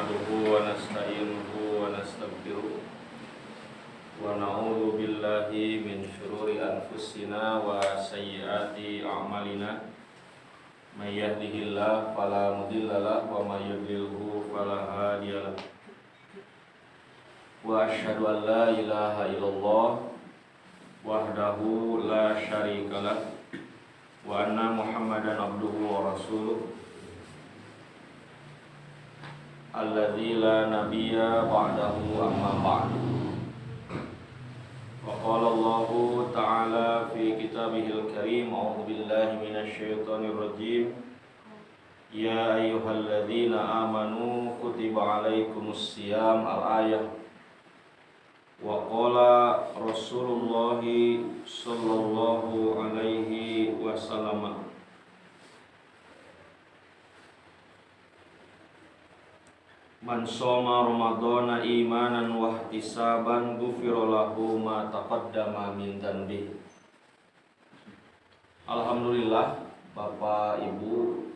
Nahmaduhu wa nasta'inuhu wa nastaghfiruh wa na'udzu billahi min syururi anfusina wa sayyiati a'malina. May yahdihillahu fala mudhillalah wa may yudlilhu fala hadiyalah. Wa asyhadu an la ilaha illallah wahdahu la syarikalah wa anna Muhammadan abduhu wa rasuluh alladzi la nabiyya ba'dahu amma ba'du. Wa qala Allahu ta'ala fi kitabihil karim, a'udzu billahi minasy syaithanir rajim. Ya ayyuhalladzina amanu kutiba alaikumus siyam al-ayah. Wa qala Rasulullah sallallahu alaihi wasallam, man shoma ramadhana imanan wa ihtisaban ghufira lahu ma taqaddama min dzanbi. Alhamdulillah, Bapak Ibu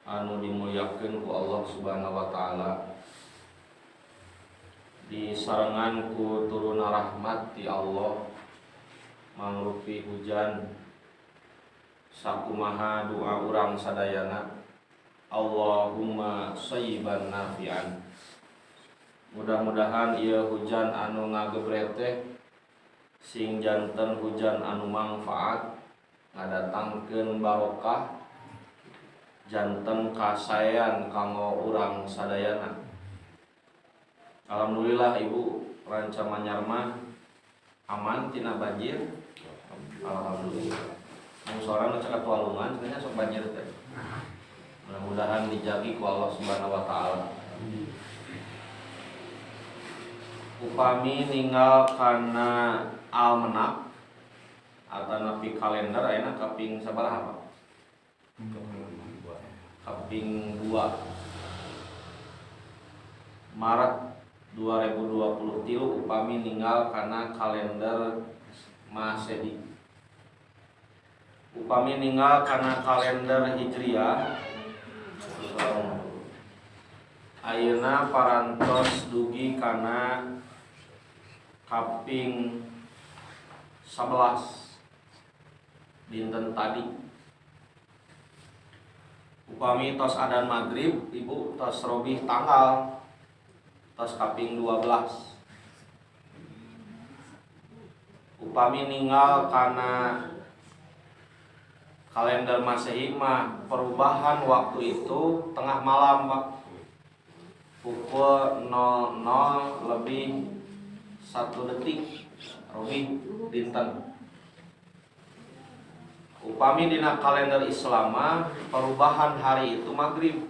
anu dimuliakeun ku Allah Subhanahu wa taala, disarengan ku turuna rahmat ti Allah mangrupi hujan sakumaha doa urang sadayana, Allahumma shayyiban nafi'an. Mudah-mudahan ieu hujan anu ngagebret teh sing janten hujan anu mangfaat, ngadatangkeun barokah, janten kasaean kanggo urang sadayana. Alhamdulillah Ibu, Ranca Manyar mah aman tina banjir. Alhamdulillah. Mun sorang nu caket walungan sebenarnya sok banjir teh. Mudah-mudahan dijagi ku Allah Subhanahu wa taala. Upami ninggal kana almenak atanapi kalender ayeuna kaping sabaraha, Pak? Kaping 2 Maret 2023 upami ninggal kana kalender Masehi. Upami ninggal kana kalender Hijriah ayeuna parantos dugi kana kaping 11 dinten tadi. Upami tos adan maghrib, Ibu, tos robih tanggal tos kaping 12. Upami ninggal kana kalender Masehi mah perubahan waktu itu tengah malam, Pak. Pukul 00 lebih 1 detik robih dinten. Upami dina kalender Islam mah perubahan hari itu maghrib.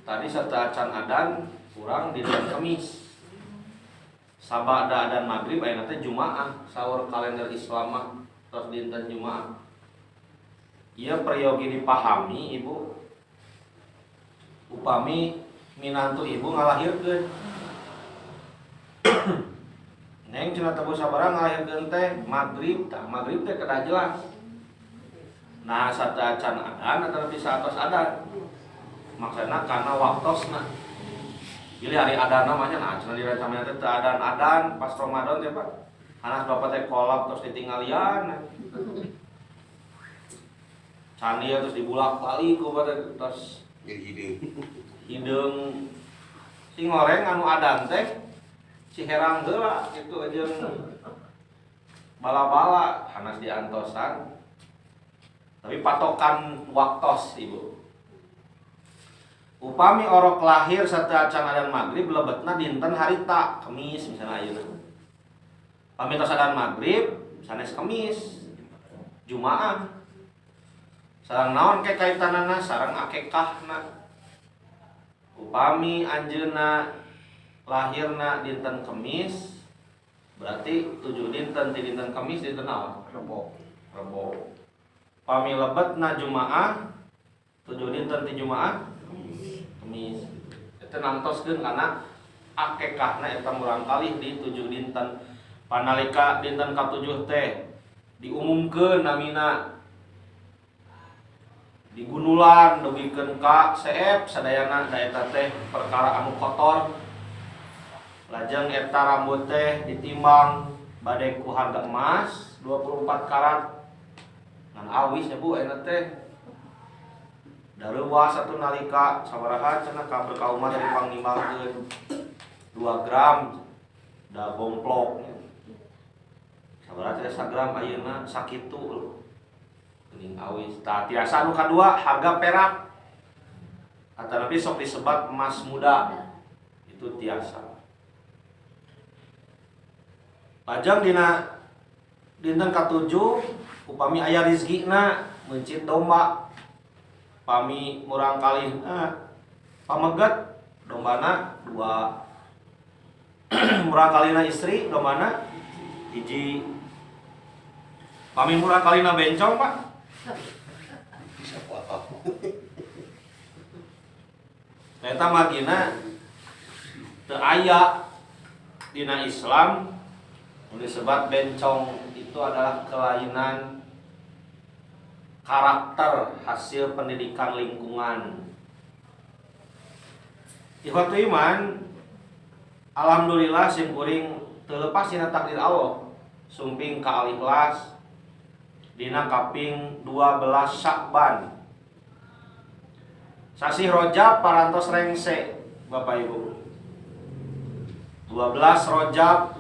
Tadi sateuacan adan kurang dinten Kemis. Sabada adan maghrib ayeuna teh Jumaah, saur kalender Islam mah tos dinten Jumaah. Ieu peryogi dipahami Ibu. Upami minantu Ibu ngalahirkeun. Neng cenah teu sabaraha ngalahirkeun teh maghrib, tah maghrib teh kedah jelas. Nah, sateuacan adan atau bisa atos adan. Maksudna kana waktosna. Pilih hari adan namanya, nah cenah di Ranca Manyar teh teu adan-adan pas Ramadan teh, Pak. Hanas bapak teh kolab terus ditinggalian. Candi terus dibulak-balik ku bapak teh terus jadi hideung. Hideung sing goreng anu adan teh si herang heula kitu jeung bala-bala hanas diantosan. Tapi patokan waktos Ibu. Upami orok lahir sateuacan adan maghrib lebetna dinten harita Kemis misalnya ayeuna. Pami tos adan maghrib sanes Kemis, Jumaah. Sareng naon ke kaitanana sareng akekahna. Upami anjeunna lahirna dinten Kemis berarti 7 dinten ti dinten Kemis dinten naon? Rebo. Rebo. Pami lebetna Jumaah 7 dinten ti Jumaah Kemis. Eta nangtoskeun kana akekahna eta murangkalih di 7 dinten. Panalika dinten ka-7 teh diumumkeun namina Digundulan dugikeun ka seep sadayana, da eta teh perkara anu kotor. Lajeng eta rambut teh ditimbang bade ku harga emas 24 karat, ngan awis nya, Bu, ayeuna teh. Dareuwas atuh nalika sabaraha cenah ka berkauma dari pangnimbangkeun 2 gram da gomplok. Sabaraha teh sagram ayeuna? Sakitu geuning awis. Tah, tiasa anu kadua harga perak atanapi sok disebat emas muda, itu tiasa. Lajeng dina dinten katujuh, upami aya rizkina, meuncit domba. Pami murangkalihna pameget, dombana dua. Murangkalihna istri, dombana hiji. Pami murangkalihna bencong, Pak? Bisa apa? Eta margina teu aya dina Islam nu disebat bencong. Itu adalah kelainan karakter hasil pendidikan lingkungan. Ikhwatu iman, alhamdulillah sim kuring teu lepas dina takdir Allah sumping ka Al-Ikhlas dina kaping 12 Syakban. Sasih Rojab parantos rengse, Bapak Ibu. 12 Rojab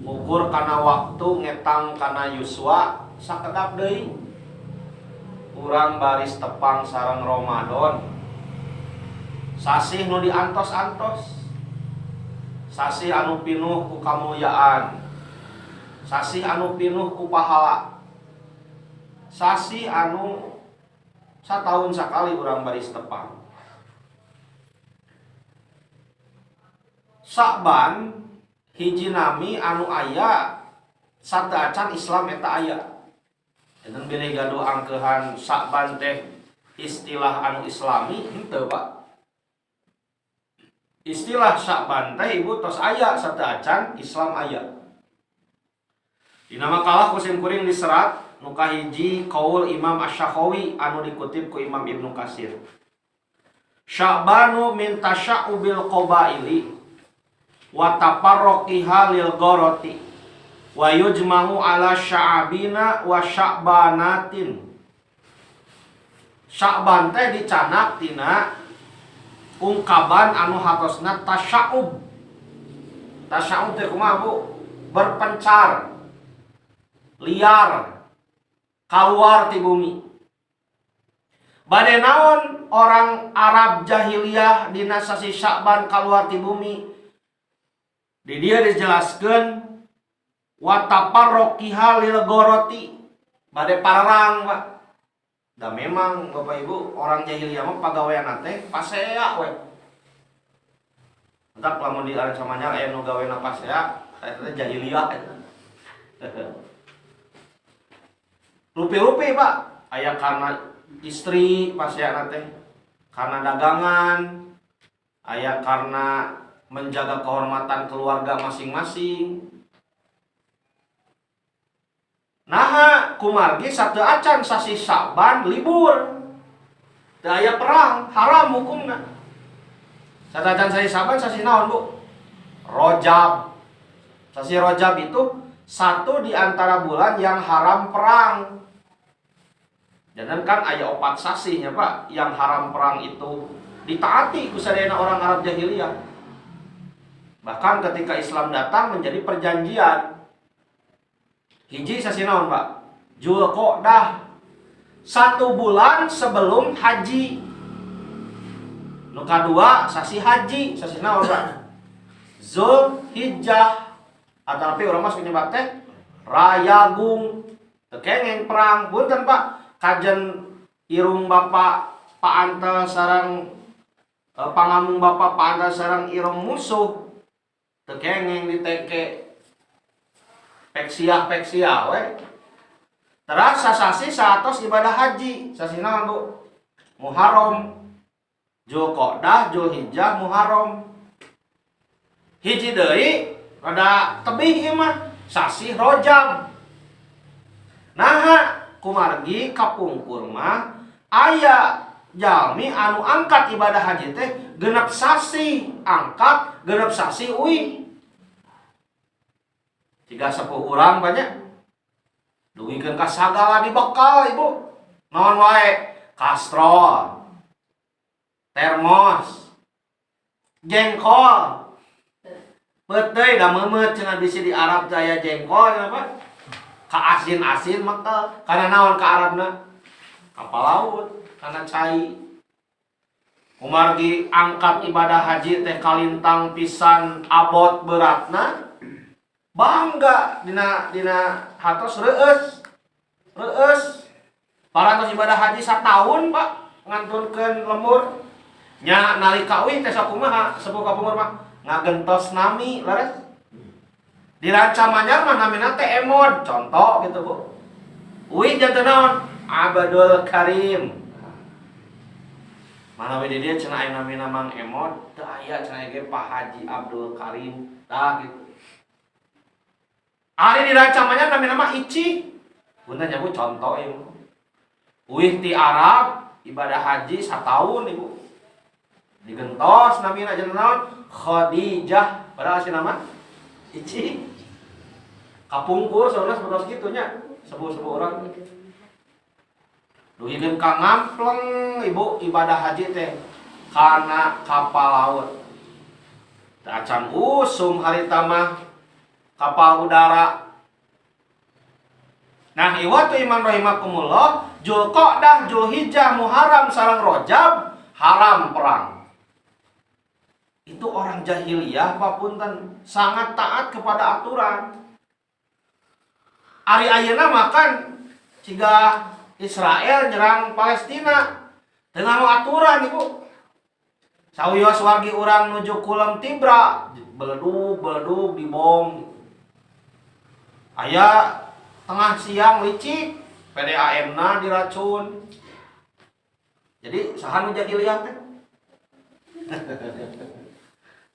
ngukur kana waktu ngetang kana yuswa sakedap deui urang baris tepang sareng Ramadan, sasih nu diantos-antos, sasih anu pinuh ku kamulyaan, sasih anu pinuh ku pahala, sasih anu satahun sakali urang baris tepang. Sa'ban hiji nami anu aya sateuacan Islam eta aya. Enten bilih gaduh angkeuhan Sa'ban teh istilah anu Islami, henteu, Pak. Istilah Sa'ban teh, Ibu, tos aya sateuacan Islam aya. Dina makalah ku sim kuring diserat nu kahiji qaul Imam Asy-Syakhawi anu dikutip ku Imam Ibnu Katsir. Sya'banu min tasya'ubil qabaili wa tafarruqiha lil gharati wa yujma'u ala sya'abina wa sya'banatin. Sya'ban teh dicanak tina ungkaban anu hatosna tasya'ub. Tasya'ub teh kumaha, Bu? Berpencar, liar, keluar ti bumi. Bade naon orang Arab jahiliyah dina sasi Sya'ban keluar ti bumi? Di dia dijelaskeun wa tafarruqiha lil gharati. Bade pararang, Pak. Da memang, Bapak Ibu, orang jahiliyah mah pagawean teh pasea we. Entak lamun di arang samanya aya nu gawena pasea, eta teh jahiliyah eta. Rupi-rupi, Pak, aya karena istri pasea teh, karena dagangan, aya karena menjaga kehormatan keluarga masing-masing. Naha kumargi sateuacan sasi Sa'ban libur. Teu aya perang, haram hukumna. Sateuacan sasi Sa'ban sasi naon, Bu? Rojab. Sasi Rojab itu satu di antara bulan yang haram perang. Jangan kan aya opat sasihnya, Pak, yang haram perang itu ditaati ku sadayana orang Arab jahiliyah. Bahkan ketika Islam datang menjadi perjanjian. Hiji sasi naon, Pak? Julqa'dah. 1 bulan sebelum haji. Nu kadua sasi haji, sasi naon, Pak? Zulhijjah. Atau tapi urang mah sok nyebat teh Rayagung. Teu kengeng perang, punten, Pak. Kajen irung Bapak Pak Antel sareng pangamung Bapak Pak Antel sareng irung musuh. Teu kengeng diteke peksiah peksiah we. Terus sasasi saatos ibadah haji, sasi naon, Bu? Muharram. Zulqa'dah, Zulhijjah, Muharram. Hiji deui rada tebih ieu mah, sasi Rojab. Naha kumargi kapungkur mah Aya jalmi anu angkat ibadah haji teh genep sasih angkat, genep sasih uih. Tiga sepuh urang banyak. Dugikeun ka sagala dibekal ibu. Naon wae? Kastrol, termos, jengkol. Peuteuy da meumeut cenah bisi di Arab jaya jengkol cenah Pak. Ka asin-asin maka kana naon ka Arabna? Kapal laut, kana cai. Kumargi angkat ibadah haji teh kalintang pisan abot beratna. Bangga dina dina hatos reueus. Reueus. Parantos ibadah haji satahun Pak ngantunkeun lembur. Nya nalika uih teh sakumaha sepuh kapungkur mah ngagentos nami leres. Di Rancamanyar mah namina teh Emod, contoh gitu Bu. Uih janten naon? Abdul Karim. Mana we di dieu cenah aya namina Mang Emod, teu aya cenah ge Pak Haji Abdul Karim. Tah gitu. Ari di Rancamanyar namina mah Ici. Punten nya Bu contoh ieu. Uih ti Arab ibadah haji satahun Ibu. Digentos namina janten naon? Khadijah. Padahal asli nama Ici. Kapungkur saurna seperti kitu nya, sepuh-sepuh urang. Dugikeun ka ngampleng Ibu ibadah haji teh kana kapal laut. Teu acan usum harita mah kapal udara. Nah, iwatu iman rahimakumullah, Julqa'dah, Julhijjah, Muharram sareng Rajab haram perang. Itu orang jahiliyah Pak punten sangat taat kepada aturan. Ari ayeuna mah kan ciga Israel nyerang Palestina teu nganggo aturan Ibu. Sawios wargi urang nuju kulem tibra, beledug-beledug dibom. Aya tengah siang licik, PDAM-na diracun. Jadi saha nu jahiliyah teh?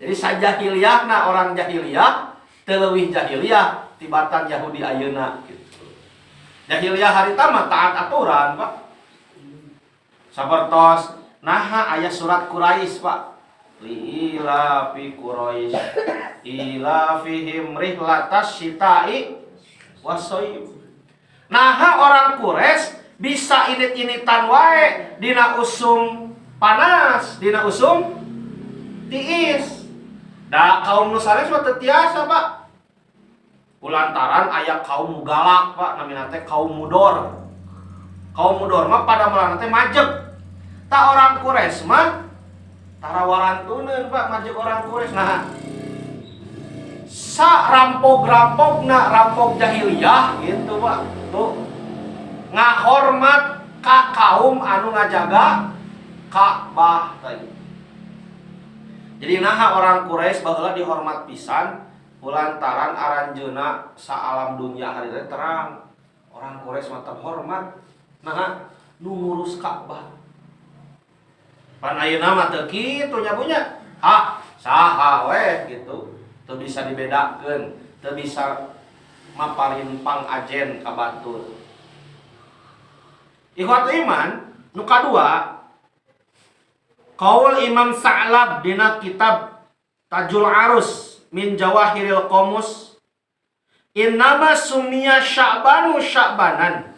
Jadi sajahiliyahna orang jahiliyah teu leuwih jahiliyah tibatan Yahudi ayeuna gitu. Jahiliyah harita mah taat aturan, Pak. Sapertos naha aya surat Quraisy, Pak. Liila fi Quraisy ila fihim rihlatas syita'i wasoib. Naha orang Quraisy bisa init-initan wae dina usum panas, dina usum tiis. Da kaum nu sanes mah teu tiasa, Pak. Kulantaran aya kaum nu galak, Pak, namina teh kaum mudor. Kaum mudor mah pada mulana teh majeg. Ta orang Quraisy mah tara warantuneun, Pak, majeg orang Quraisy. Nah, sa rampok-rampokna rampok jahiliyah gitu, Pak. Tuh ngahormat ka kaum anu ngajaga Ka'bah tadi. Jadi naha orang Quraisy baheula dihormat pisan kulantaran aranjeuna saalam dunia hari teh terang. Orang Quraisy mah terhormat. Naha nu ngurus Ka'bah. Pan ayeuna mah teu kitu nya punya. Ah, saha we gitu. Teu bisa dibedakeun, teu bisa maparin pangajen ka batur. Ikhwatu iman, nu kadua qaul Imam Sa'lab dina kitab Tajul Arus min Jawahiril Qamus, innama sumiya Sya'banu Sya'banan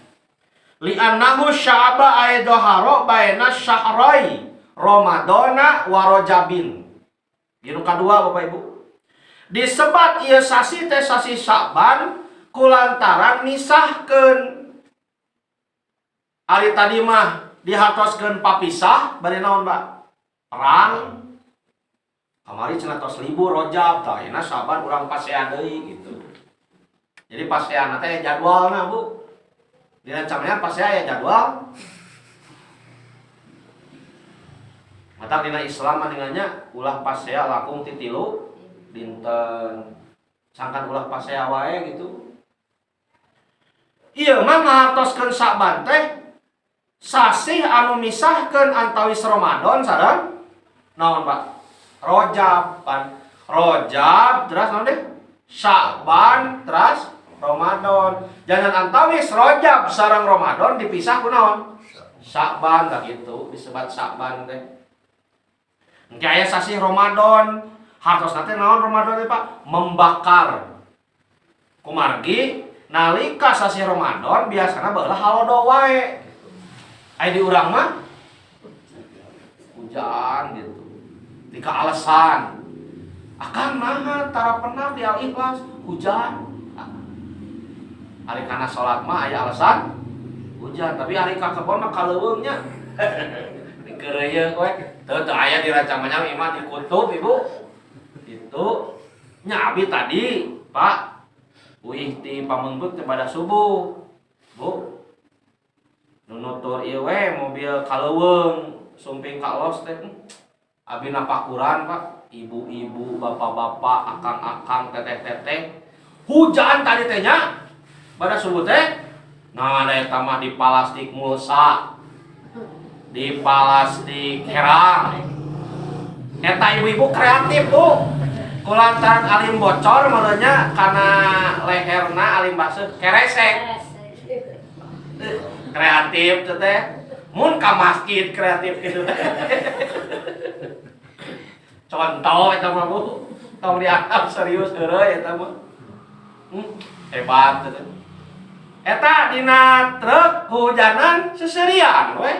li'annahu sya'ba aidhahara baina syahrai Ramadana wa Rajabin. Ieu nu kadua Bapak Ibu. Disebat ieu sasi teh sasi Sya'ban kulantaran misahkeun. Ari tadi mah dihartoskeun papisah bari naon, Pak? Perang. Kamari cenah tos libur Rajab, tah ayeuna Syaban urang pasea deui gitu. Jadi paseana teh jadwalna, Bu. Dirancangnya pasea aya jadwal. Matak dina Islam mah ninganya ulah pasea langkung ti 3 dinten. Sangkan ulah pasea wae gitu. Ieu mah ngahartoskeun Syaban teh sasih anu misahkeun antawis Ramadan sareng naon, Pak? Rajab pan. Rajab terus naon deh? Sya'ban terus Ramadan. Jangan antawis Rajab sareng Ramadan dipisah ku naon? Sya'ban tak gitu disebat Sya'ban teh. Engke aya sasih Ramadan. Hartosna teh naon Ramadan teh, Pak? Membakar. Kumargi nalika sasih Ramadan biasana baheula halodo wae. Aya di urang mah hujan gitu. Tika alasan. Akang naha tara pernah di Al Ikhlas hujan. Ari kana salat mah aya alasan hujan, tapi ari ka kebon mah kaleuweung nya. Dikeureuyeung we. Teu teu aya di Rancamanyang imah di kutub, Ibu. Itu nya abi tadi, Pak. Uih ti Pameungpeuk teh pada subuh. Bu. Nu nutur ieu we mobil kaleuweung sumping ka los teh. Abi napakuran, Pak. Ibu-ibu, bapak-bapak, akang-akang, teteh-teteh. Hujan tadi teh nya. Pada subuh teh. Nah, ada eta mah di plastik mulsa. Di plastik herang. Eta ibu-ibu kreatif, Bu. Kulantaran alim bocor maleunya kana leherna alim baseuh keresek. Kreatif teh teh. Mun ka masjid kreatif gitu teh. Contoh eta mah, Bu. Tong dianggap serius heureuy eta mah. Hebat teh. Eta dina truk hujanan seserian we.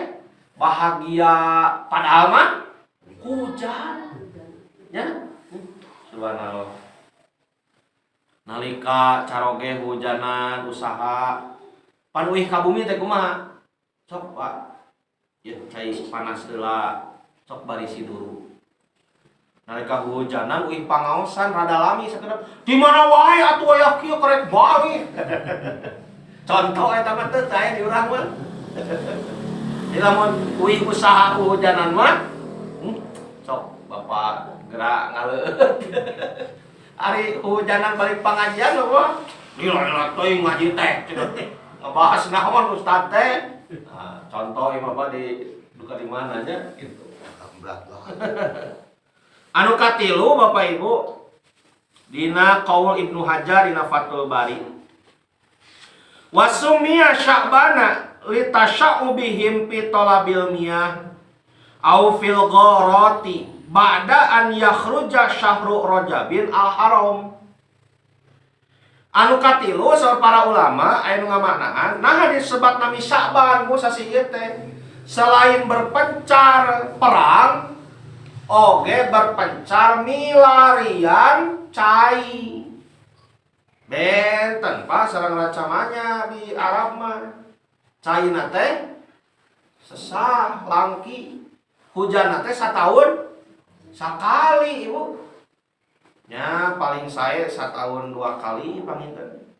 Bahagia padahal mah hujan. Ya. Subhanallah. Nalika caroge hujanan usaha pan uih ka bumi teh kumaha? Sok, Pak. Ya cai panas heula, sok barisi dulu. Nalika hujanan uih pangaosan rada lami sakedap. Di mana wae atuh aya kieu kerek balik. Contoh eta mah teu aya di urang mah. Jadi lamun uih usaha hujanan mah, sok bapak gerak ngaleueut. Ari hujanan balik pengajian apa? Lila-lila teuing ngaji teh cenah. Ngebahas naon ustad teh. Nah, contoh ieu Bapak di duka di mana nya gitu. Berat lah. Anu katilu, Bapak Ibu, dina qaul Ibnu Hajar dina Fathul Bari. Wasummiya Sya'bana litasya'ubihim fi talabil miyah au fil gharati ba'da an yakhruja syahru Rajabin al haram. Anu katilu saur para ulama aya nu ngamaknaan nah disebat nami Sya'ban bu sasi ieu teh selain berpencar perang oge berpencar milarian cai. Benten, Pak, sareng Rancamanya di Arab mah caina teh sesah langki, hujan teh satahun sakali, Ibu nya, paling saya setahun dua kali panginten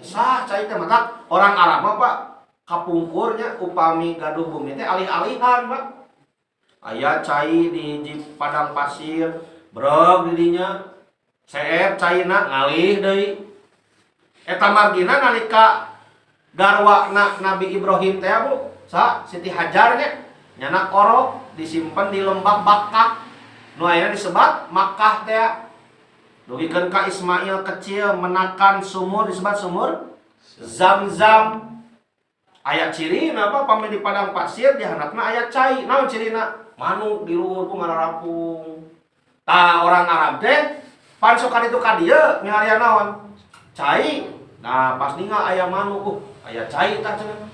sesah cai teh. Matak orang Arab mah, Pak, kapungkurnya upami gaduh bumi teh alih-alihan, Pak. Aya cai di hiji padang pasir, breg di dinya, seep caina, ngalih deui. Eta margina nalika garwana Nabi Ibrahim teh, Bu, sa Siti Hajar nya, nyana orok disimpan di lembah Bakkah nu ayeuna disebat Makkah teh. Dugikeun ka Ismail kecil menakan sumur disebat sumur Zam-Zam. Aya ciri apa pami di padang pasir di handapna aya cai, naon cirina? Manuk di luhur ku ngararapung. Tah, orang Arab teh pan sok ka ditu ka dieu milarian naon? Cai. Nah, pas ningal aya manuk, aya cai tah cenah.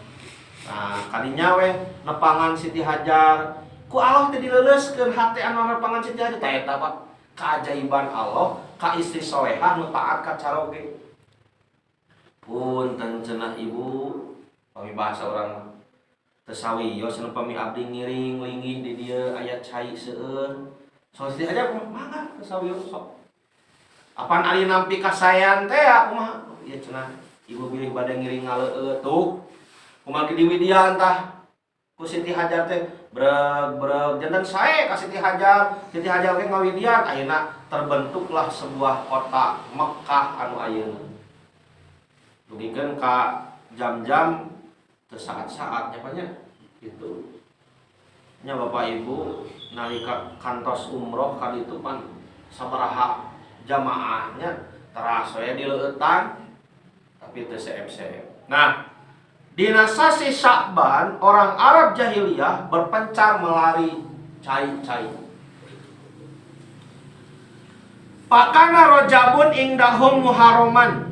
Nah, kadinya we nepangan Siti Hajar. Ku Allah teh dileuleuskeun hate anu nepangan Siti Hajar teh eta, Pak. Keajaiban Allah ka istri solehah nu taat ka caroge. Punten cenah Ibu, pami bahasa urang mah. Teu sawios cenah pami abdi ngiring linggih di dieu aya cai seueur. So Siti Hajar mangga teu sawios sok. Apan ari nampi kasaean teh kumaha? Ieu cenah Ibu bilih bade ngiring ngaleueut tuh. Kumaha di widian tah ku Siti Hajar teh breg breg janten sae ka Siti Hajar. Siti Hajar ge ngawidian, ayeuna terbentuklah sebuah kota Mekah anu ayeuna. Dugikeun ka jam-jam teu saat-saat nya, Pak, nya gitu. Nya Bapak Ibu nalika kantos umroh ka ditu pan sabaraha jamaahnya teras we dileueutan tapi teu seep-seep. Nah, Dina sasi Sya'ban orang Arab jahiliyah berpencar melari cai-cai. Pakana Rajabun indahum muharraman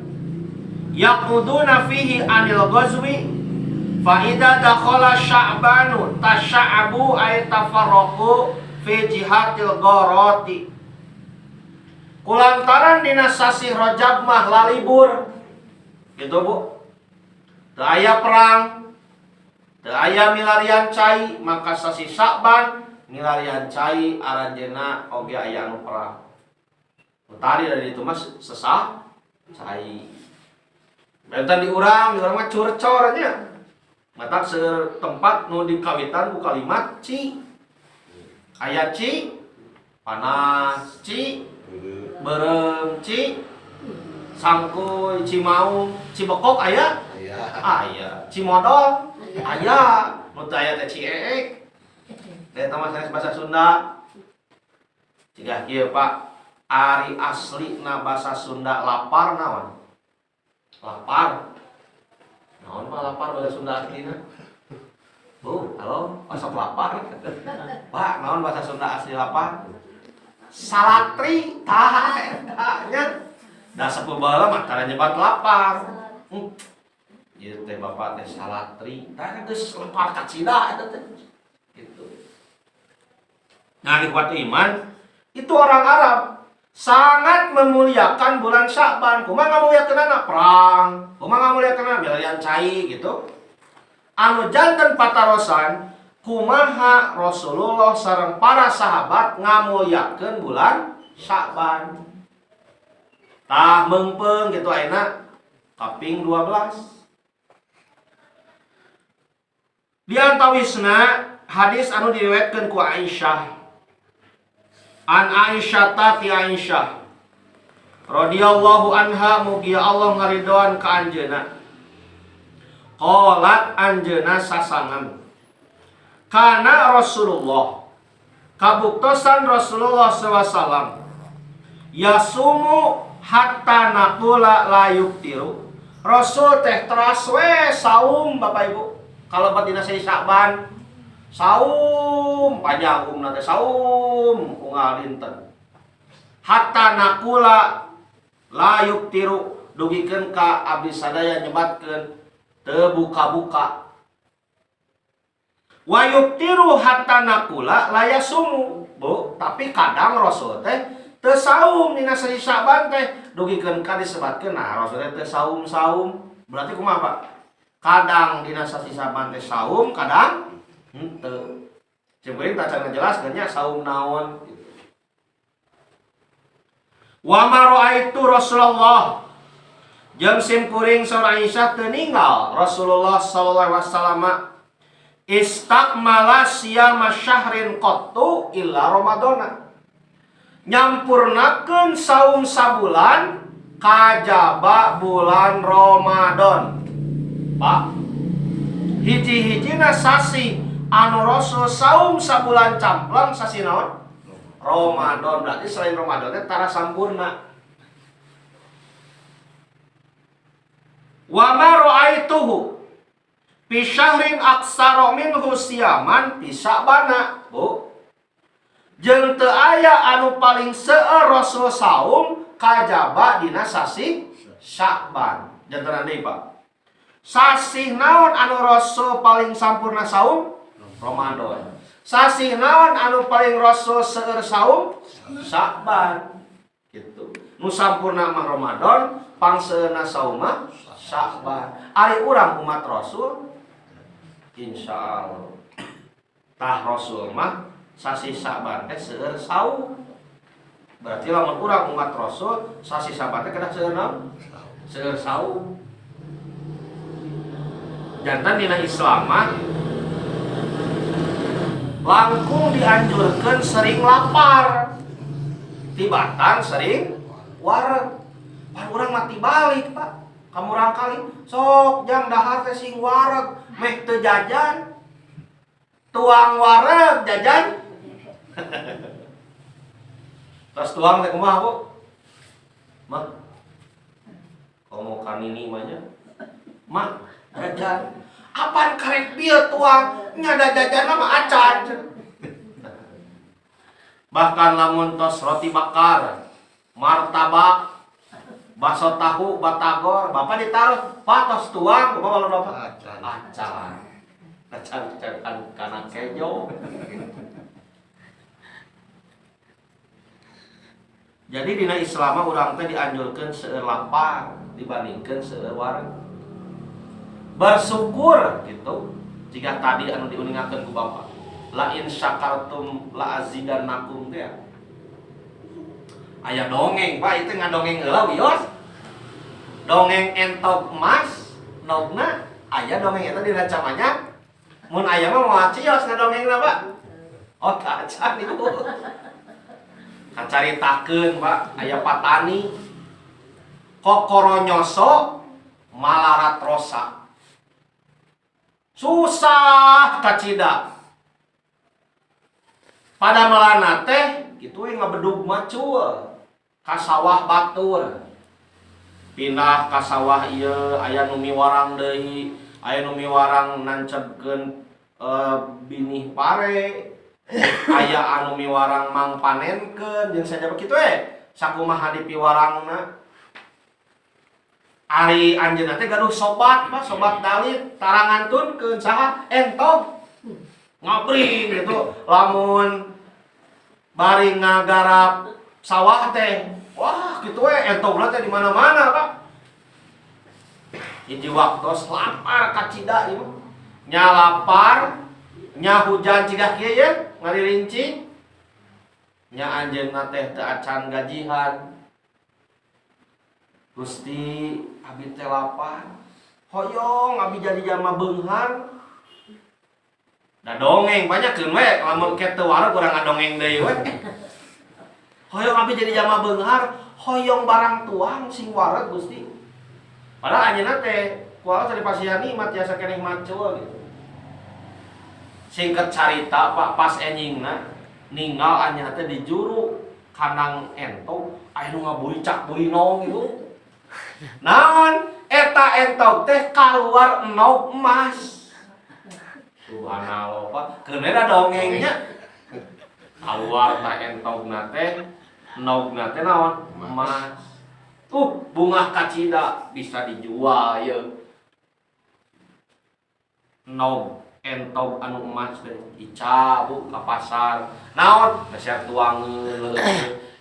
yaquduna fihi anil ghazwi fa idza dakhala Sya'banu tasya'abu ay tafarraqu fi jihatil gharati. Kulantaran dina sasi Rajab mah lalibur gitu Bu. Teu aya perang, teu aya milarian cai, maka sasi Sya'ban milarian cai aranjeuna oge aya anu perang. Tadi dari itu mah sesah cai. Benten di urang mah curcor nya. Matak seueur tempat nu dikawitan ku kalimat ci. Aya ci panas, ci beureum, ci sangkuy, cimaung, cibekok aya? Aya. Cimodol aya. Nu teu aya teh cieek. Eta mah sanes bahasa Sunda. Cigah kieu Pak, ari aslina bahasa Sunda lapar naon? Lapar. Naon Pak lapar bahasa Sunda aslina? Bu, halo, osok lapar. Pak, naon bahasa Sunda asli lapar? Salatri, tah eta nya. Da sapu baheula mah tara nyebat lapar. Ieu teh bapak teh salatri, tah geus lempar kacida eta teh. Gitu. Nah, ikhwat iman, itu orang Arab sangat memuliakan bulan Sya'ban. Kumaha ngamuliakeunana? Perang. Kumaha ngamuliakeunana? Milarian cai gitu. Anu janten patarosan kumaha Rasulullah sareng para sahabat ngamuliakeun bulan Sya'ban. Tah meungpeung gitu ayeuna kaping 12. Di antawisna hadis anu diriwayatkeun ku Aisyah. An Aisyah ta ti Aisyah radhiyallahu anha mugi Allah ngaridoan ka anjeunna. Qalat anjeunna sasangan. Kana Rasulullah kabuktosan Rasulullah sallallahu alaihi wasallam yasumu hatta naqula la yuktiru. Rasul teh teras we saum Bapak Ibu. Kalau dina Sya'ban saum panjang umna teh saum unggal dinten. Hatta naqula la yuktiru dugikeun ka abdi sadaya nyebatkeun teu buka-buka. Wa yuktiru hatta naqula la yasumu. Bu, tapi kadang Rasul teh teu saum dina sasi Sya'ban teh dugikeun ka disebatkeun nah Rasul teh teu saum-saum. Berarti kumaha Pak? Kadang dina sasi Sya'ban teh saum, kadang henteu. Simkuring tacan ngajelaskeun nya saum naon gitu. Wa ma ra'aitu Rasulullah jeung simkuring saur Aisyah teu ninggal Rasulullah sallallahu alaihi wasallam istakmala siyama syahrin qattu illa Ramadana. Nyampurnakeun saum sabulan kajaba bulan Ramadan. Pak, hiji-hijina sasi anu Rasul saum sabulan camplang sasi naon? Ramadan. Berarti selain Ramadan teh tara sampurna. Wa ma ra'aituhu fi syahrin aksara minhu siyaman fi Sya'bana. Bu, jeung teu aya anu paling seueur Rasul saum kajaba dina sasi Sya'ban. Jantenan deui Pak. Sasih naon anu Rasul paling sampurna saum? Ramadan. Sasih naon anu paling Rasul seueur saum? Sya'ban. Gitu. Nu sampurna mah Ramadan, pangseurna saum mah Sya'ban. Ari urang umat Rasul insyaallah. Tah Rasul mah sasih Sya'ban teh seueur saum. Berarti lamun urang umat Rasul sasih Sya'ban teh kedah seueur naon? Seueur saum. Jantan dina Islam mah langkung dianjurkeun sering lapar tibatan sering wareg. Pan urang mah tibalik Pak. Kamurang kali sok jang dahar teh sing wareg meh teu jajan. Tuang wareg jajan. Terus tuang teh kumaha Bu? Mah. Komo kanini mah nya. Mah. Jajan. Apaan karek bieu tuang? Nya da jajan mah acan. Bahkan lamun tos roti bakar, martabak, bakso tahu, batagor, bapak ditaruh, pak tos tuang, bapak malu bapak? Acan. Acan. Acan acan kana kejo. Jadi dina Islam mah urang teh dianjurkeun seueur lapang dibandingkeun seueur wareg. Bersyukur gitu. Jika tadi anu diuningakeun ku bapak. La in syakartum la azidannakum teh. Aya dongeng, Pak, itu ngadongeng heula wios. Dongeng entog emas, nogna aya dongeng eta dina camanya. Mun aya mah moal cios ngadongengna, Pak. Oh, tah acan ibu. Kan caritakeun, Pak, aya patani kokoronyoso malarat rosa. Susah kacida. Pada melana teh kitu we ngabedug macul ka sawah batur. Pindah ka sawah ieu aya nu miwarang deui, aya nu miwarang nancebkeun binih pare, aya anu miwarang mangpanenkeun jeung sajaba kitu we. Sakumaha dipiwarangna. Ari anjeunna teh gaduh sobat, Pak, sobat dalit, tarangantunkeun saha entog. Ngabring gitu. Lamun bari ngagarap sawah teh, wah gitu we entogna teh di mana-mana, Pak. Hiji waktos lapar kacida ieu mah. Nya lapar, nya hujan cigah kieu ye, ngaririnci. Nya anjeunna teh teu acan gajihan. Gusti abi teh lapar. Hoyong abi jadi jalma beunghar. Da dongeng banyak keun we lamun ke teu wareg urang ngadongeng deui we. Hoyong abi jadi jalma beunghar, hoyong barang tuang sing wareg Gusti. Padahal anjeunna teh ku Allah teh dipasihan nikmat tiasa keneh macul gitu. Singkat carita Pak, pas enjingna ninggal anjeunna teh di juru kandang entog aya nu ngaburicak burinong gitu. Naon eta entog teh kaluar enog emas. Subhanallah Pak, keun da dongengnya. Kaluar ta entogna teh enogna teh naon? Emas. Bungah kacida bisa dijual ye. Enog entog anu emas teh dicabu ka pasar. Naon? Meser tuangeun.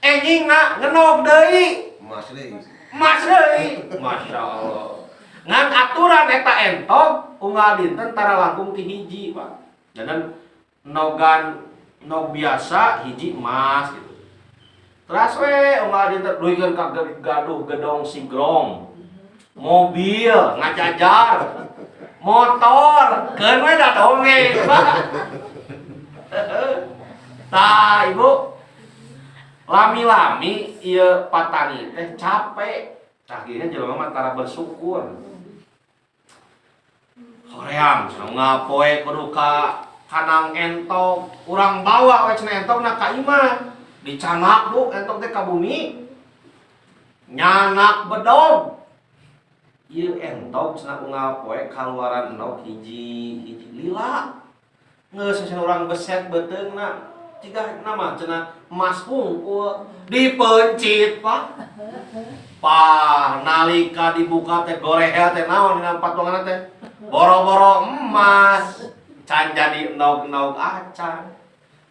Enjingna ngenog deui. Emas deui. Emas deui. Masya Allah. Ngan aturan eta entog unggal dinten tara langkung ti hiji, Pak. Dan nogan nog biasa hiji emas gitu. Teras we unggal dinten duikeun ka gaduh gedong sigrong. Mobil ngajajar. Motor keun we da dongeng, Pak. Tah, Ibu. Lami-lami ieu patani teh capek. Tah kieu jelema mah tara bersyukur. Hoream cenah ngapoe kudu ka kanang entog, urang bawa we cenah entogna ka imah. Dicanak Bu entog teh ka bumi. Nyanak bedog. Ieu entog cenah unggal poe kaluaran endog hiji hiji lila. Geus cenah urang beset beuteungna. Cigah nama cenah emas hungkul dipencit Pak. Pah nalika dibuka teh gorehel teh naon dina patunganna teh boro-boro emas can jadi endog-endog acan.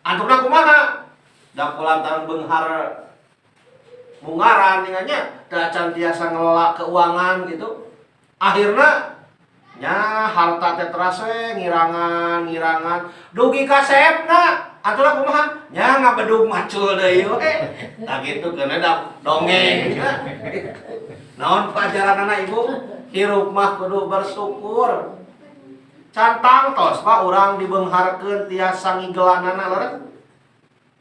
Antukna kumaha? Da kulantaran beunghar mungaran tinggalnya teu acan tiasa ngelola keuangan gitu. Akhirna nya harta teh teras we ngirangan-ngirangan dugi ka seepna. Aturan kumaha? Nya ngabedug macul deui we. Tah kitu keuna da dongeng. Naon pelajaranana Ibu? Hirup mah kudu bersyukur. Can tangtos Pak urang dibeungharkeun tiasa ngigelanana leres.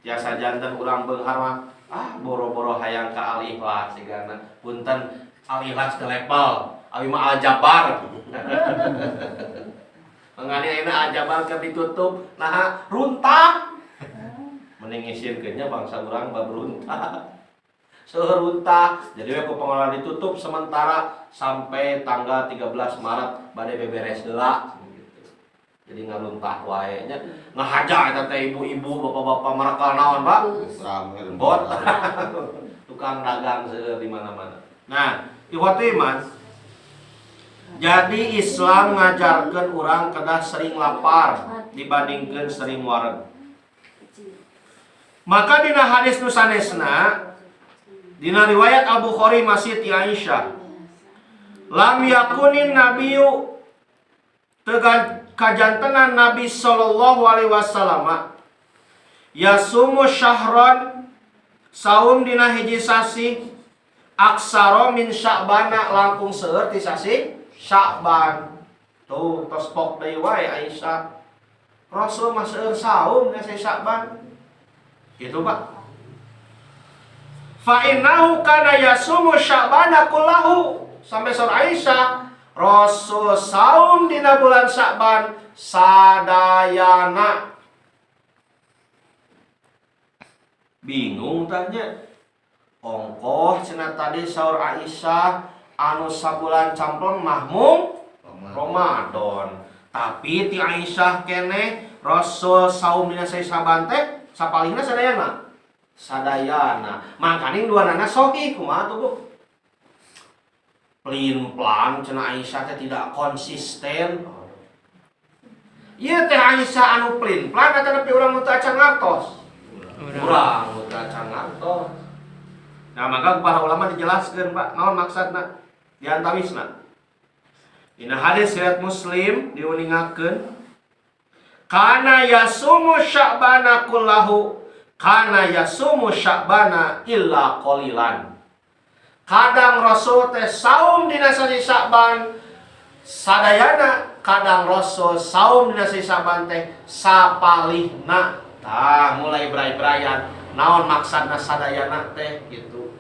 Tiasa janten urang beunghar mah ah boro-boro hayang ka Al-Ikhlas sigana. Punten Al-Ikhlas teu level, abi mah Al-Jabbar. Mangani ayeuna Al-Jabbar keur ditutup, naha runtah. Mending ngisirkeun nya bangsa urang bab runtah. Seueur runtah. Jadi we ku pengelola ditutup sementara sampai tanggal 13 Maret bade beberes heula gitu. Jadi ngaruntah wae nya. Ngahaja eta teh ibu-ibu, bapak-bapak marakal naon, Pak? Rame. Bot. Tukang dagang seueur di mana-mana. Nah, ikhwatu iman. Jadi Islam ngajarkeun urang kedah sering lapar dibandingkeun sering wareg. Maka dina hadis nu sanesna, dina riwayat Al Bukhari masih ti Aisyah. Lam yakunin nabiyyu, teu kajantenan Nabi sallallahu alaihi wasallam, yasumu syahron, saum dina hiji sasi, aksaro min sya'bana, langkung seueur ti sasi Sya'ban. Tuh tos pok deui wae Aisyah, Rasul mah seueur saum dina sasi Sya'ban gitu, Pak. Fa innahu kana yasumu sya'bana kullahu, sampai saur Aisyah Rasul saum dina bulan Sya'ban sadayana. Bingung tanya, ongkoh cenah tadi saur Aisyah anu sabulan campleng mah mung Ramadan, tapi ti Aisyah keneh Rasul saum dina sasi Syaban teh sapalihna sadayana sadayana. Mangkaning duanana sahih kumaha tuh, Bu? Plin plan cenah Aisyah teh tidak konsisten. Ieu teh Aisyah anu plin plan eta nepi urang nu teu acan ngartos? Urang nu teu acan ngartos. Nah, maka para ulama dijelaskeun, Pak, naon maksudna di antawisna. Dina hadis riwayat Muslim diuningakeun kana yasumu sya'bana kullahu, kana yasumu sya'bana illa qalilan. Kadang Rasul teh saum dina sasi Sya'ban sadayana, kadang Rasul saum dina sasi Sya'ban teh sapalihna. Tah mulai berai-beraian naon maksudna sadayana teh gitu.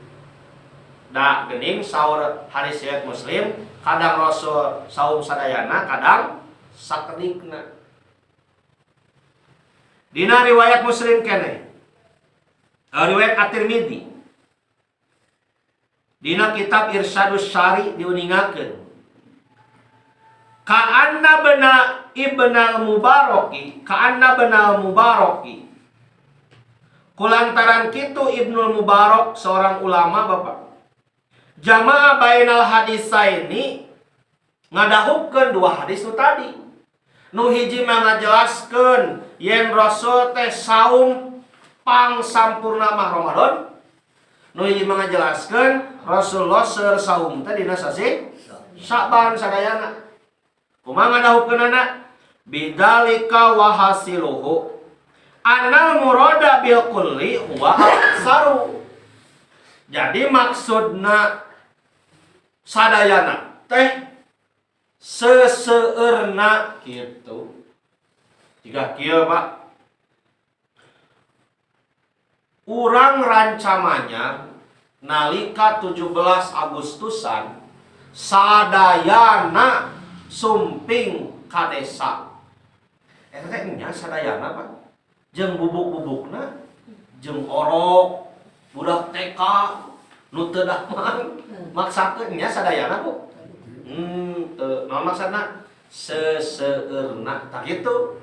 Da geuning saur hadis riwayat Muslim, kadang Rasul saum sadayana, kadang sakedikna. Dina riwayat Muslim keneh, riwayat At-Tirmidzi, dina kitab Irsyadus Syari diuningakeun ka'anna bena ibnal mubaraki, ka'anna benal mubaraki, kulantaran kitu Ibnul Mubarak seorang ulama, Bapak, jamaah bainal hadisaini, ngadahupkeun dua hadis nu tadi. Nu hiji mah ngajelaskeun yen Rasul teh saum pang sampurna mah Ramadan, nu hiji mah ngajelaskeun Rasulullah seur saum teh dina sasi Sya'ban sadayana. Kumaha ngadahupkeunana? Bidzalika wa hasiluhu anal murada bil kulli huwa aksaru. Jadi maksudna sadayana teh seseueurna gitu. Jika kieu, Pak, urang rancamanya nalika 17 Agustusan sadayana sumping ka desa. Eta teh nya sadayana, Pak, jeung bubuk-bubukna, jeung orok budak TK nu teu damang maksakeun nya sadayana, Bu? Teu. Naon maksudna seseueurna? Tah kitu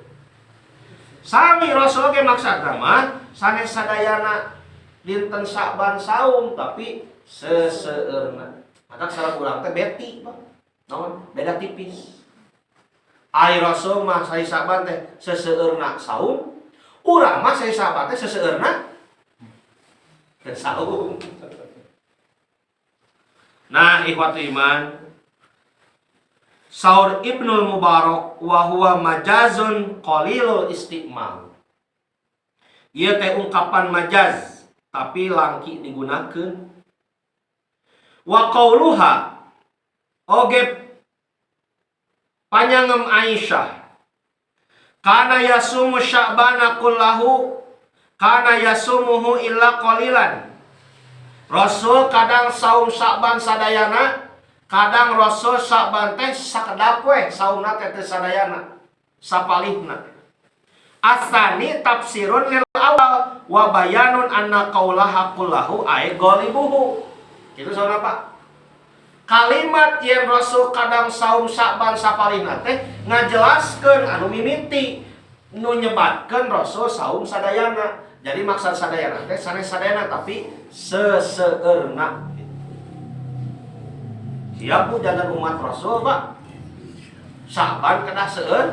sami Rasul ge maksudna mah sanes sadayana dinten Sa'ban saum, tapi seseueurna. Maka sareng urang teh beti, Pak. Naon beda tipis. Ari Rasul mah sasi Sa'ban teh seseueurna saum, urang mah sasi Sa'ban teh seseueurna teu saum. Nah, ikhwatu iman, saur Ibnul Mubarak wa huwa majazun qalilul istimal. Ieu teh ungkapan majaz tapi langki digunakeun. Wa qauluha, oge panyangem Aisyah, kana yasumu sya'bana kullahu, kana yasumuhu illa qalilan. Rasul kadang saum Sya'ban sadayana, kadang Rasul Sya'ban teh sakedap we saumna teh teu sadayana, sapalihna. Asani tafsirun lil awal. Wa bayanun anna qaulaha kullahu ay ghalibuhu. Kitu saurna, Pak. Kalimat yen Rasul kadang saum Sya'ban sapalihna teh ngajelaskeun anu mimiti nu nyebatkeun Rasul saum sadayana. Jadi maksud sadayana teh sanes sadayana, tapi seseueurna. Siap, Bu, jangan umat Rasul, Pak. Sya'ban kedah seueur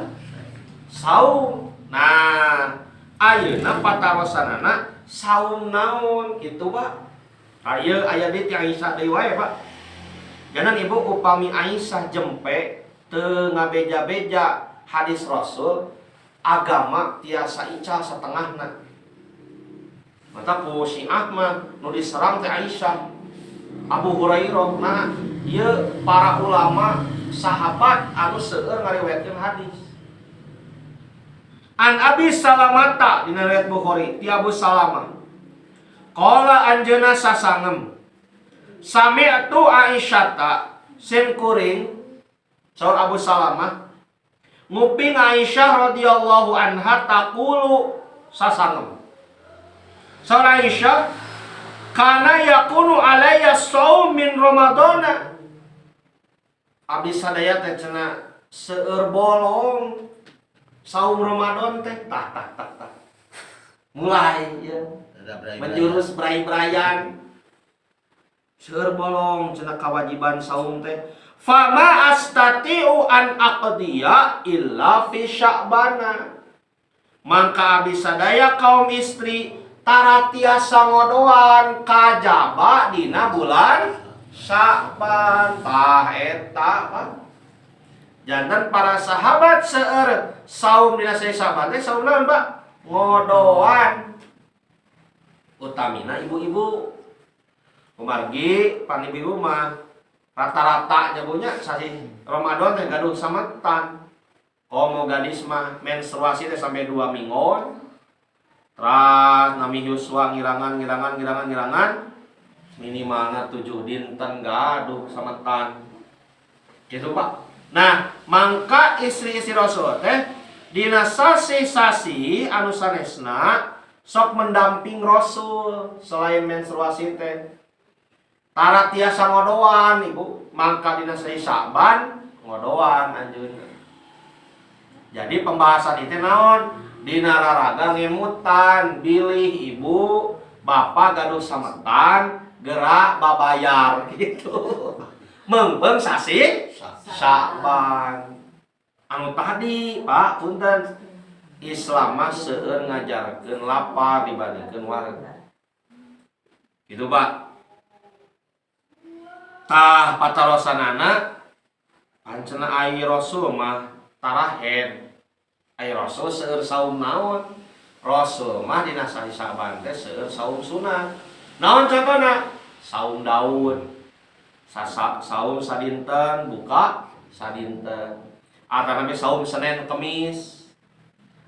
saum. Nah, ayeuna patarosanana saum naon kitu, Pak? Aya aya di ti Aisyah deui wae, Pak. Jangan Ibu, upami Aisyah jempe teu ngabeja-beja hadis Rasul, agama tiasa ical setengahna. Mata ku Syiah mah nu diserang teh Aisyah, Abu Hurairah. Nah, ieu para ulama sahabat anu seueur ngariwayatkeun hadis. An Abi Salamata, dina riwayat Bukhari ti Abu Salamah. Qala, anjeunna sasangem. Sami'tu Aisyata, sim kuring, saur Abu Salamah, nguping Aisyah radhiyallahu anha, taqulu, sasangem. Saur Aisyah, kana yakunu alayya shaum min Ramadana. Abdi sadaya teh cenah seueur bolong saum Ramadan teh. Tah tah tah tah. Mulai ya menjurus berai-beraian. Seueur bolong cenah kewajiban saum teh. Fama astati'u an aqdiya illa fi Sya'bana. Mangka abdi sadaya kaum istri tara tiasa ngodoan kajaba dina bulan Sya'ban. Tah eta, Pak. Janten para sahabat seueur saum dina Sya'ban teh saum naon, Pak? Ngodoan. Utamina ibu-ibu. Kumargi pan ibu mah rata-rata jagonya sasih Ramadan teh gaduh sametan. Komo gadis mah menstruasi teh sampai 2 minggu. Teras nami yuswa ngirangan ngirangan ngirangan ngirangan, minimalna 7 dinten gaduh sametan. Gitu, Pak. Nah, mangka istri-istri Rasul teh dina sasih-sasih anu sanesna sok mendamping Rasul selain menstruasi teh. Tara tiasa ngodoan, Ibu, mangka dina sasih Sya'ban ngodoan anjeunna. Jadi pembahasan itu naon? Dina raraga ngemutan bilih ibu bapak gaduh sametan gerak babayar gitu. Meungpeung sasih Sya'ban. Anu tadi, Pak, punten, Islam mah seueur ngajarkeun lapar dibandingkeun wareg. Gitu, Pak. Tah, patarosanana pancena ai Rasul mah tara haid. Ai Rasul seueur saum naon? Rasul mah dina sasih Sya'ban teh seueur saum sunat. Naon contohna? Saum Daud. Sasa, saum sadinten buka sadinten. Atanapi saum Senin Kemis.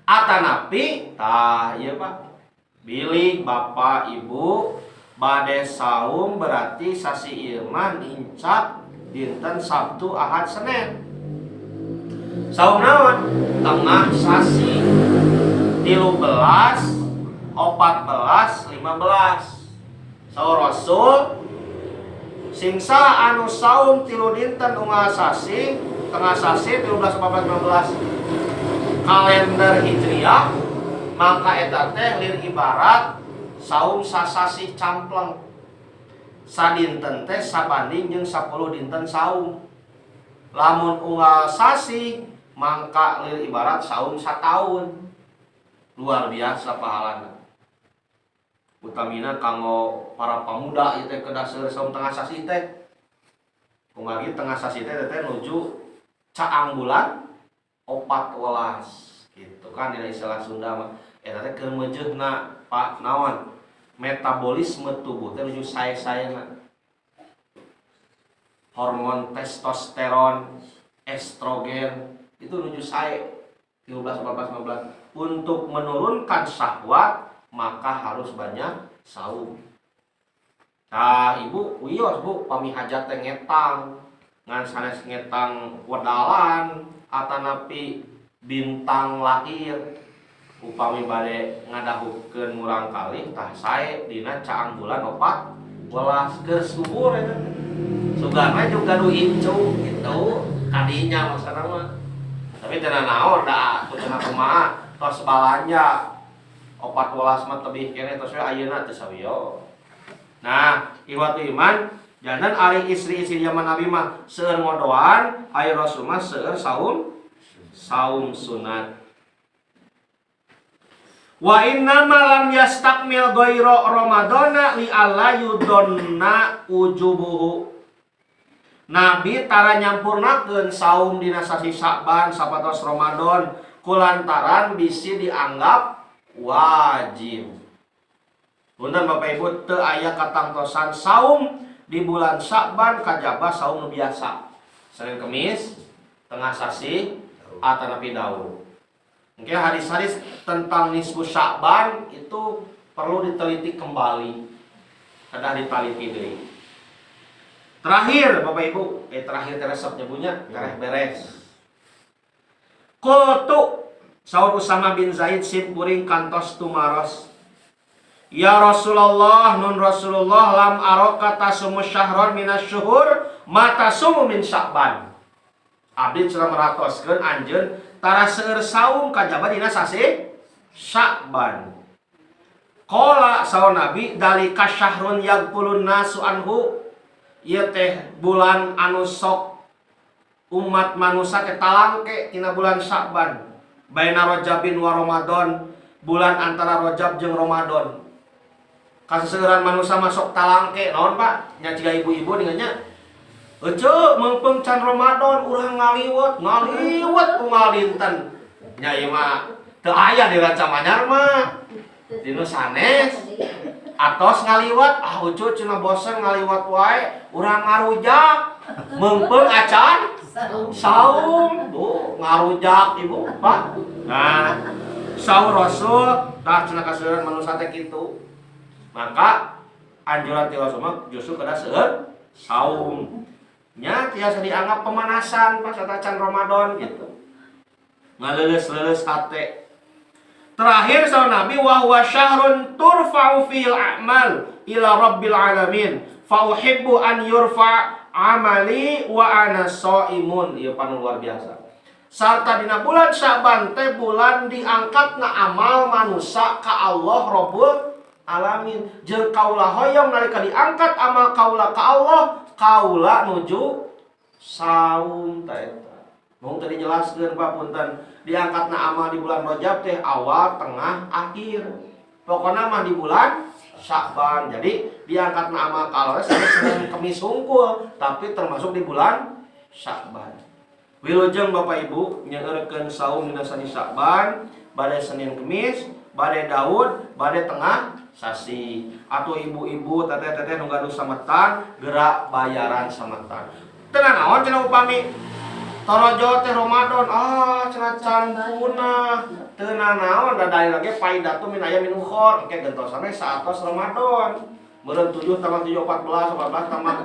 Atanapi tah ieu, Pak. Bilih bapak ibu bade saum, berarti sasih ieu mah nincak dinten Sabtu, Ahad, Senin. Saum naon? Tengah sasih. 13, 14, 15. Saur Rasul, singsa anu saum 3 dinten unggal sasih, tengah sasih 13, 14, 15 kalender Hijriah, maka eta teh lir ibarat saum sasasih campleng. Sadinten teh sabanding jeung 10 dinten saum. Lamun unggal sasih, mangka lir ibarat saum sataun. Luar biasa pahalana. Utamina kanggo para pemuda ieu teh kedah seueur saum tengah sasih teh. Kumargi tengah sasih teh teh nuju caang bulan 4 welas gitu kan, dina istilah Sunda mah eta teh keur meujeuhna, Pak. Naon, metabolisme tubuh teh nuju sae-saena, hormon testosteron, estrogen itu nuju sae 13, 14, 15. Untuk menurunkan syahwat maka harus banyak saum. Nah, Ibu wios, Bu, pami hajat teh ngetang, ngan sanes ngetang wedalan atanapi bintang lahir. Upami bade ngadahukeun murang kali tah sae dina caang bulan 14 keur subur eta teh. Sugana juga nu incu gitu kadinya maksudna mah. Tapi teu naon da ku cenah kumaha tos balanja 14 mah tebih keneh tos we ayeuna teu sawiyo. Nah, ikhwatu iman, jangan ari istri-istri zaman Nabi mah seueur ngodoan, ari Rasul mah seueur saum saum sunat. Wa inna ma lam yastakmil ghaira ramadana li alla yudonna ujubuhu. Nabi tara nyampurnakeun saum dina sasi Sya'ban sapatos Ramadan kulantaran bisi dianggap wajib. Punten Bapak Ibu, teu aya katangtosan saum di bulan Sya'ban kajaba saum nu biasa. Senin Kemis, tengah sasi, atanapi Daud. Mungkin hadis-hadis tentang nisfu Sya'ban itu perlu diteliti kembali. Kedah ditaliti deui. Terakhir Bapak Ibu, terakhir teh resep nyebunya, tereh beres. Qultu saur Usama bin Zaid sim kuring kantos tumaros. Ya Rasulullah, nun Rasulullah lam araka tasumu syahron minasyuhur ma tasumu min Sya'ban. Abdi cenah meratoskeun anjeun tara seueur saum kajaba dina sasih Sya'ban. Qala saur Nabi dalika syahrun yaghfulun nasu anhu. Ieu teh bulan anu sok umat manusia teh talangke tina bulan Sya'ban. Baina Rajabin wa Ramadan, bulan antara Rajab jeung Ramadan. Kaseseueuran manusia masuk talangke naon Pak? Nya ciga ibu-ibu dengan nya. Ece meungpeung can Ramadan urang ngaliwet, ngaliwet unggal dinten. Nya ieu mah teu aya di Rancamanyar mah. Dinu sanes atos ngaliwet, ah ucu cenah bosen ngaliwet wae, urang ngarujak. Meungpeung acan saum, Bu, ngarujak ibu, Pak. Nah, saur Rasul tah cenah kaseueuran manusia teh kitu. Maka anjuran ti Rasul mah justru kedah seueur saum. Nya tiasa dianggap pemanasan pas acan Ramadan gitu. Ngaleuleus-leuleus hate. Terakhir saur Nabi wa huwa syahrun turfa'u fil a'mal ila rabbil alamin. Fa uhibbu an yurfa amali wa ana shaimun. Ieu panu luar biasa. Sarta dina bulan Sya'ban teh bulan diangkatna amal manusia ka Allah Rabbul Alamin. Jeung kaula hoyong nalika diangkat amal kaula ka Allah, kaula nuju saum ta eta. Mung tadi jelaskeun Pak punten, diangkatna amal di bulan Rajab teh awal, tengah, akhir. Pokona mah di bulan Sya'ban. Jadi diangkatna amal ka Allah sampai Senin Kemis hungkul, tapi termasuk di bulan Sya'ban. Wilujeng Bapak Ibu nyeureurkeun saum dina sasi Sya'ban, bade Senin Kemis, bade Daud, bade tengah sasi. Atau ibu-ibu teteh-teteh nu gaduh sametan gerak bayaran sametan. Teu naon cenah upami torojo teh Ramadan, ah cenah can punah. Teu naon da dalil ge faidatu min ayamin ukhor, engke gentosan we saatos Ramadan. Meureun 7 tambah 7 14, 14 tambah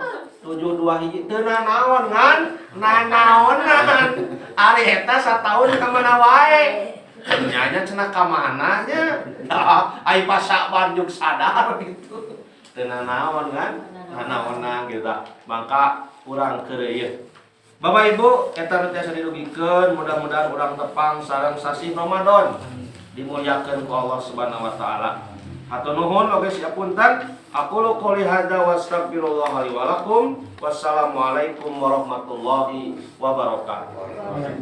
7 2 hiji. Teu nanaon ngan nanaonan. Ari eta sataun ka mana wae. Nya cenah ka mana nya? Nah, ai pas Sya'ban juk sadar gitu. Teu nanaon kan? Nanaonan gitu. Maka urang keur ieu. Bapak Ibu, eta nu tiasa dirugikeun, mudah-mudahan urang tepang sareng sasih Ramadan. Dimuliakeun ku Allah Subhanahu wa taala. Hatur nuhun oge siap punten. Aqulu qouli hadza wa astaghfirullah li wa lakum. Wassalamualaikum warahmatullahi wabarakatuh.